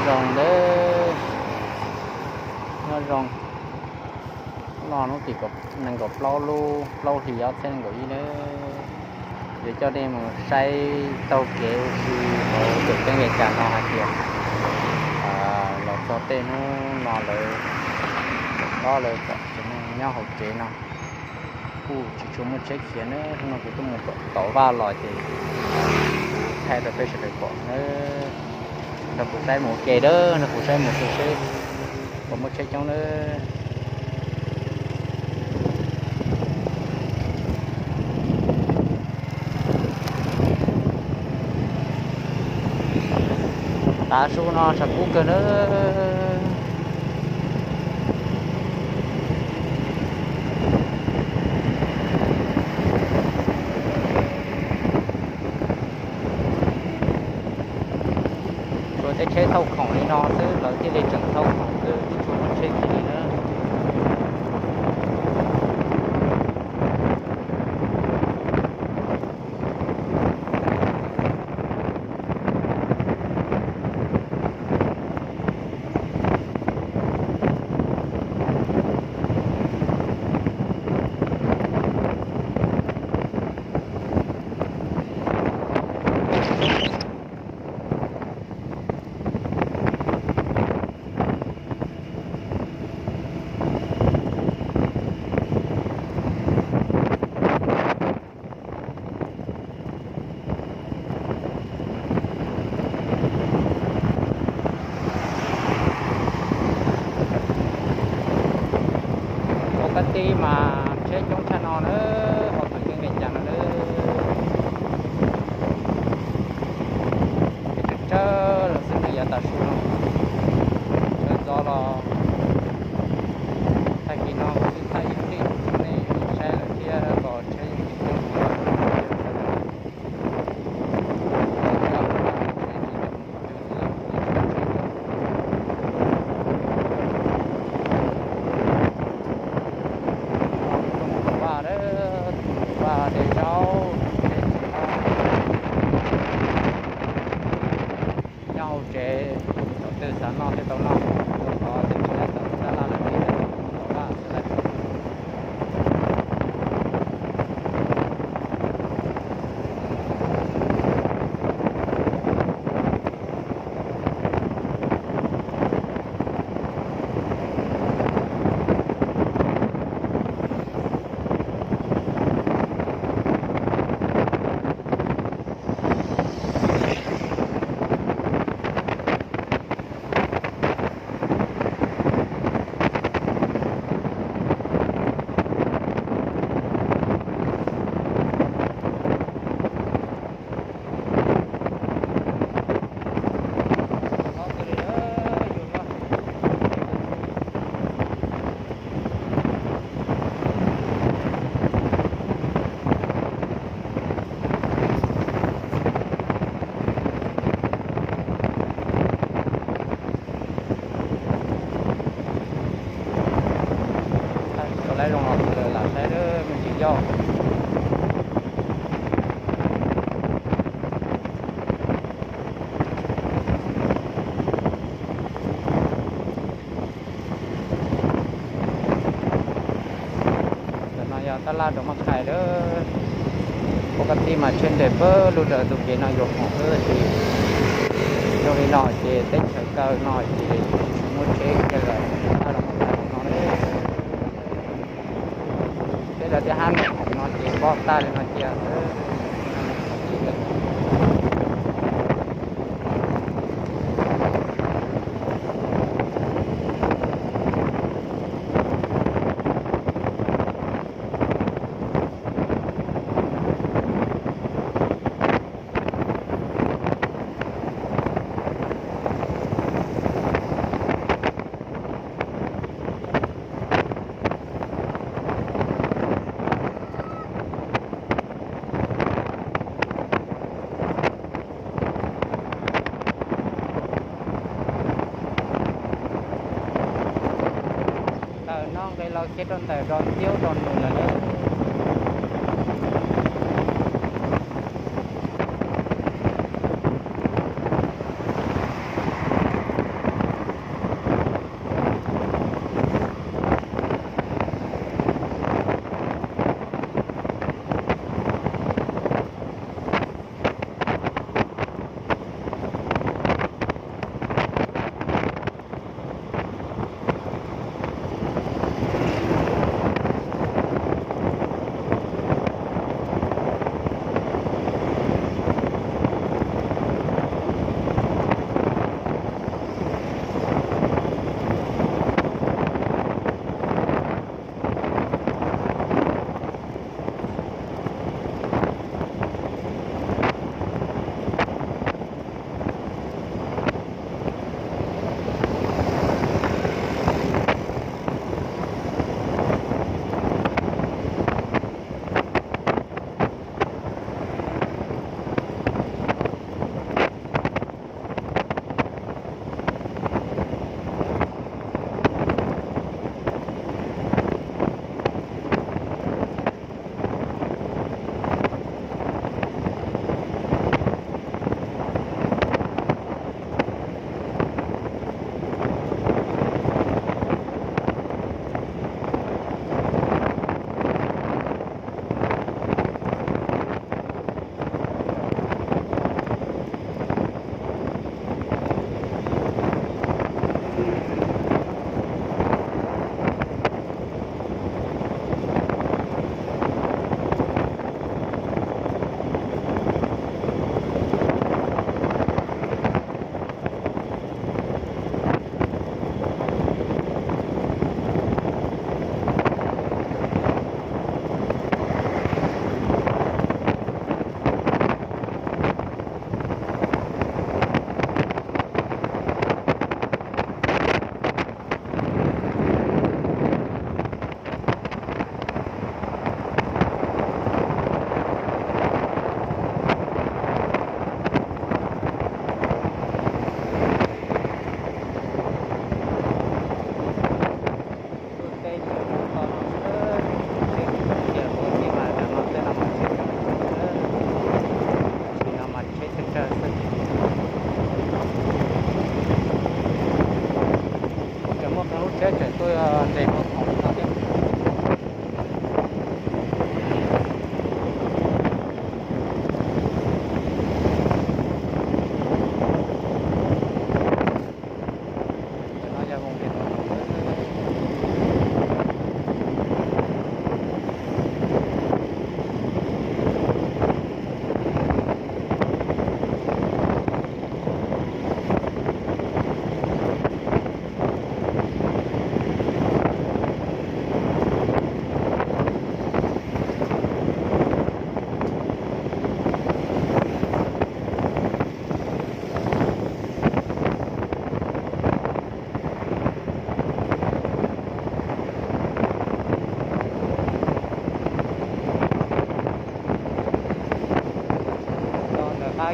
Zoo ntawd, nyob zoo. Hnub no hnub tim nees nkaum plaub lub plaub hlis ob txhiab nees nkaum ib nawb. Yuav coj nej mus saib taug kev ua si hauv tuam ceeb Vias Cas no hais tias los txog tej hnub no lawv tseem tab lawv tseem tseem neeg nyob hauv tsev no. Kuj tsis tshua muaj tsheb khiav nawb. Hnub no kuv tuaj mus tom vaj los ces kuv thaij rau peb sawv daws pom nawb. Nrog kuv saib mus ua ke nawb, nrog kuv saib mus ua ke seb puas muaj tsheb coob nawb. Tav su no tshav kub kawg nawb. Tsuas tej tsheb thauj khoom li no xwb lawv thiaj li tseem thauj khoom xwb, tsis tshua muaj tsheb kiag li na. Ua kab tib mas tsheb coob tshaj no na, hauv tuam ceeb Vias Cas no na. Ces tsawg tsawg los xwb ne, yav tav su no sawv ntxov los tag kis no kuv twb thaij ib clip rau nej saib lawm thiab, los tsheb yeej tsis coob li. Vaj, vaj de zaub, nyob hauv tsev, thaum twg xav noj thiaj tau noj, thaum twg xav noj tab laj lawm thiaj tau noj vaj xwb lawm. Tau lawv zoo los lam saib lawm me ntsis yau. Ntawm no yog tab laj Doo Mab Khais lawm. Ua kab tib mas tsheb nres pawg lug raws tus kev no yuav khoom xwb ces zoo li no ces teb chaws kaw no ces tsis muaj tsheb kiag lawm, tab laj Doo Mab Khais no. Tej lawv tej hab no ces npog tag li no cia. Tawm no nqis los kiag rau ntawm Doo Tiaub Doo Nws lawm na.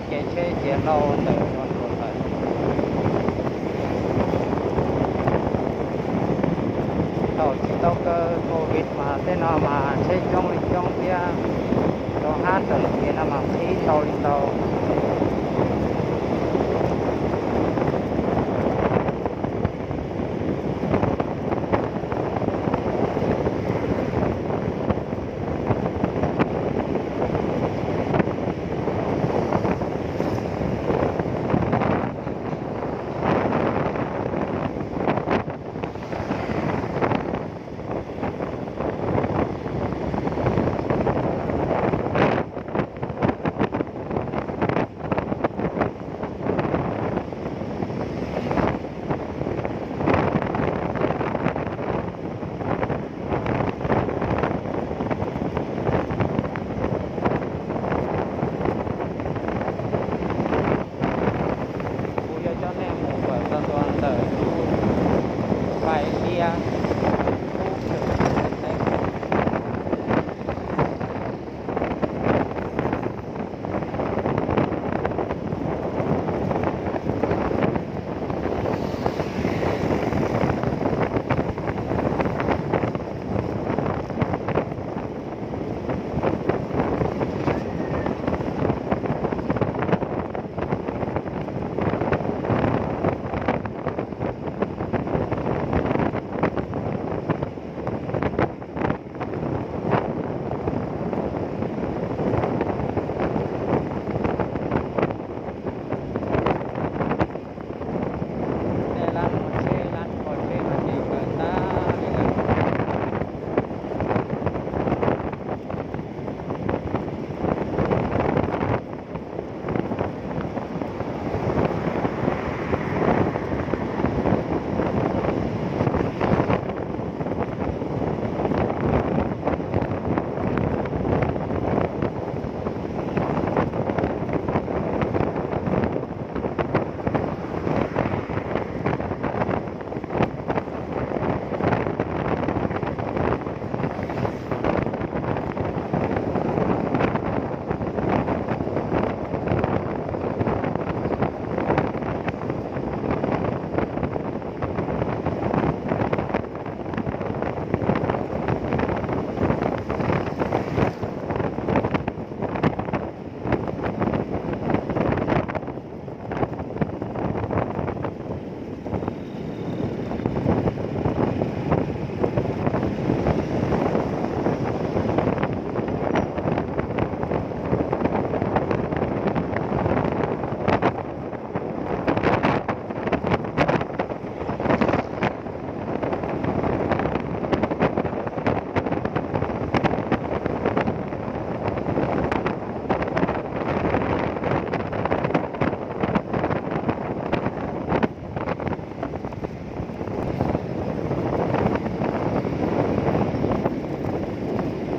Kev tsheb ces ntau ntawm no lawm. Thaum tsis tau kaw covid mas tej no mas tsheb coob li coob thiab, rau hab rawm kev no mas qhib ntau li ntau. Kuv yuav coj nej mus kawm tau ntua ntawm lub Pais Liab, lub teb. Tej lab mos tsheb lab kho tsheb no ces kawm tag li lawm.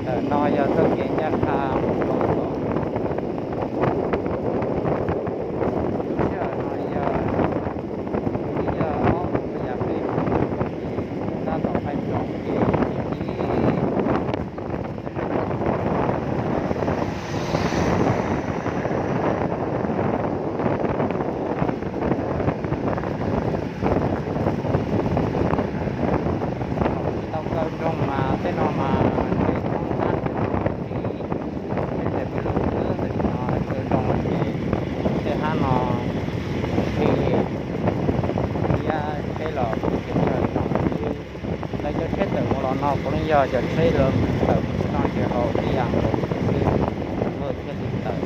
Ntawm no yog txoj kev ncaj qha mus rau tom, lub sij hawm no yog, yog ob moos yam peb moos, tab tom pais tsoom ces ib Tau kaw nroog mas tej no mas tej tshoob hab tej no mas qhib, tej ntawm peb lub xwb, ntawm no kaw nroog ces tej hab no qhib li, thiab tsheb los kuj tsis tshua tau xwb. Lawv cov tsheb tawm mus los no puav leej yog cov tsheb lawv tawm mus txog nrhiav hauv tej yam nkaus li no xwb, luag thiaj li tawm.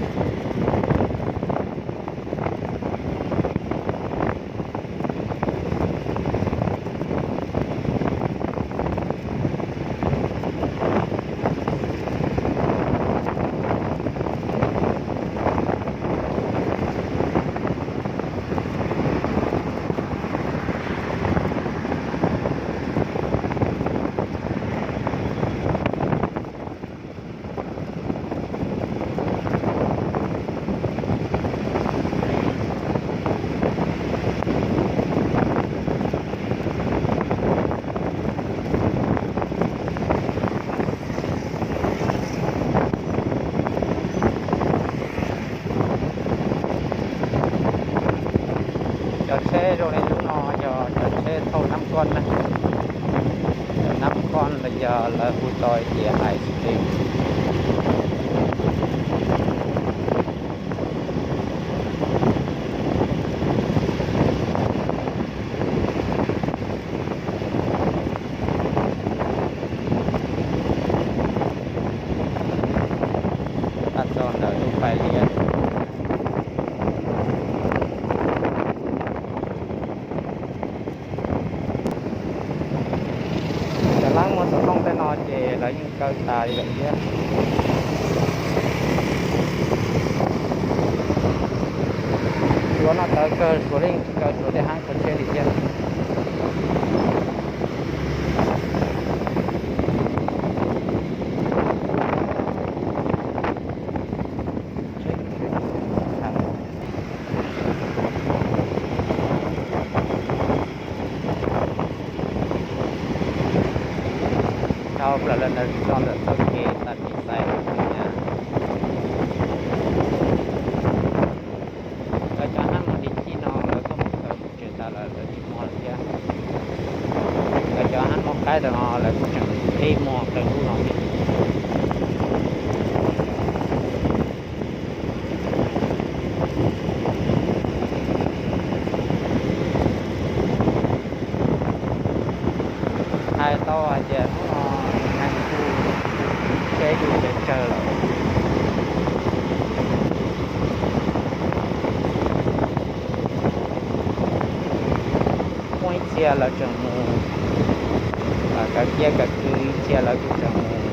Cov tsheb zoo li lub no yog cov tsheb thauj nab koj na. Nab koj los yog lawv hu tau tias ice cream. Tab tom ntawm lub pais liab. Cov laab muag xov tooj tej no ces lawv yeej kaw tas li lawm thiab. Suav no tawv kawg, Suav yeej tsis kaw Suav tej haab kho tsheb li thiab. Dhau plaws lawm ntawd tsis tau ntawm txoj kev tas kev xais lawm. Lawv cov haab muag li chij no lawv kuj muab kaw tsev tas lawm, lawv tsis muag lawm thiab. Lawv cov haab muag qaib ntawm no lawv kuj tseem qhib muag qee lub no thiab. Hais tau hais tias hnub no neeg kuj tsheb kuj ntev tsawg lawm. Muaj ib txhia lawv tseem mus kaw kiab kaw khw, ib txhia lawv kuj tseem mus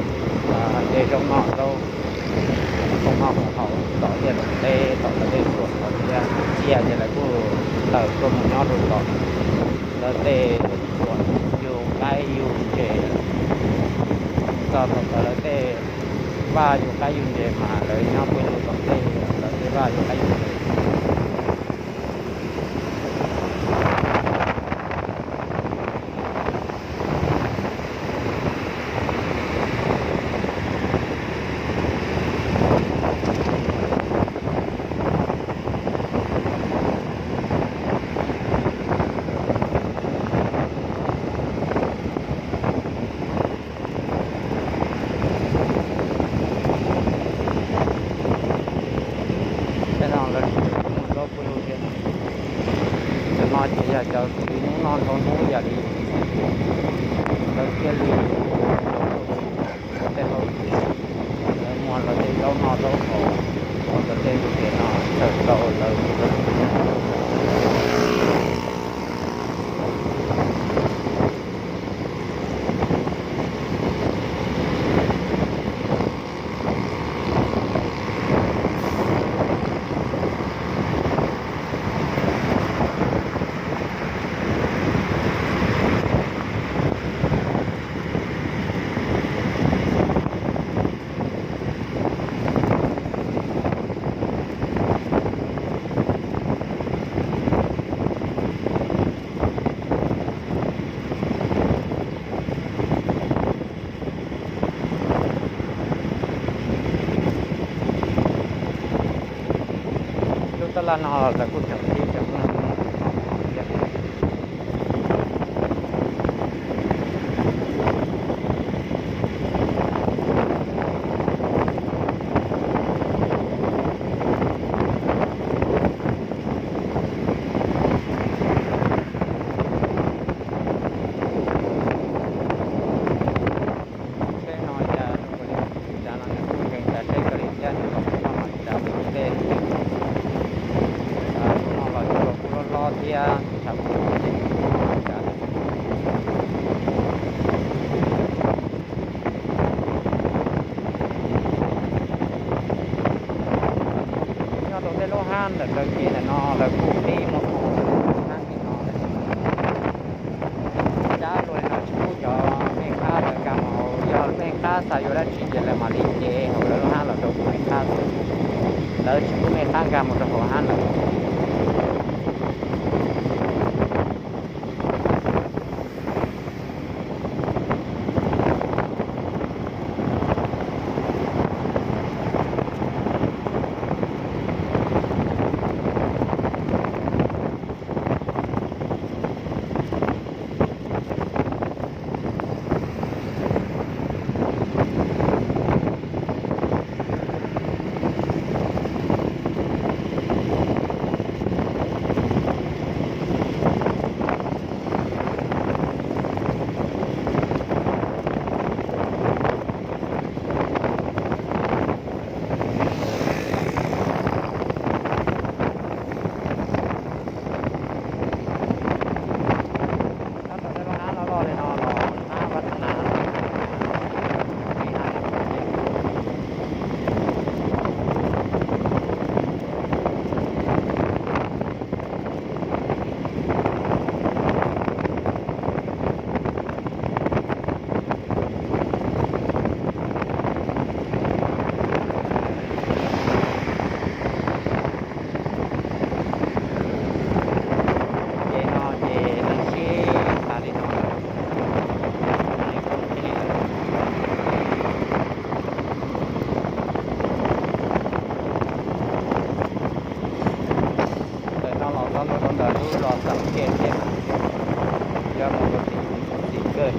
de zaub noj zaub, zaub noj zaub haus tom tej lawv teb, tom lawv tej xuam no thiab. Ib txhia ces lawv kuj tawm tuaj mus nyob rau tom lawv tej xuam yug qaib yug ntses. Txog thaum ntawd lawv tej vaj yug qaib yug ntses mas lawv nyob pw lug tom tej, lawv tej vaj yug qaib yug ntses. Tej no lawv tsis tshua muaj zaub pw lug thiab. Cov no ces yog cov kwv hnub no dhau hnub yam li lawv thiaj li ua tej hauj lwm, lawv muag lawv tej zaub noj zaub haus, muag lawv tej ntses no tawm rau lawv tus kwv. Lub tab laj no lawv kuj tseem qhib cov phooj ywg no thiab. Tsheb no cas zoo nkaus li tsis tsav no nws kuj nkees tas tsheb kawg li thiab, nws los kuj txoj no tsis tsav mus tej. Hnub no los cua los kuj hlob hlob thiab, tsis tshua muaj tej hnub no tsav. Nyob rau tej lub hab ntawm taw kev ntawm no lawv kuj qhib muag hab tim no. Dab luag li no tsis pub cov mej qab ntawd nkag mus hauv, yog mej qab xav yuav dab tsi ces lawv mam li cev hauv lawv lub hab los rau kuv mej qab xwb. Lawv tsis pub mej qab nkag mus rau hauv hab ntawd. Lub los txaus ntshai thiab, yog mus rau tim xim kawg.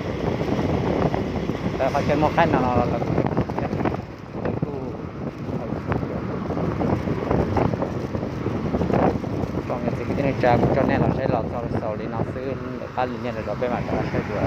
Tawm qhov chaw muaj qaib no los lawv kuj, lawv kuj tsoom niam txiv kwv tij neej tsa, kuv coj nej los saib los txog xaus li no xwb, lwm qab lwm niaj lwm zaus peb mam rov los saib dua.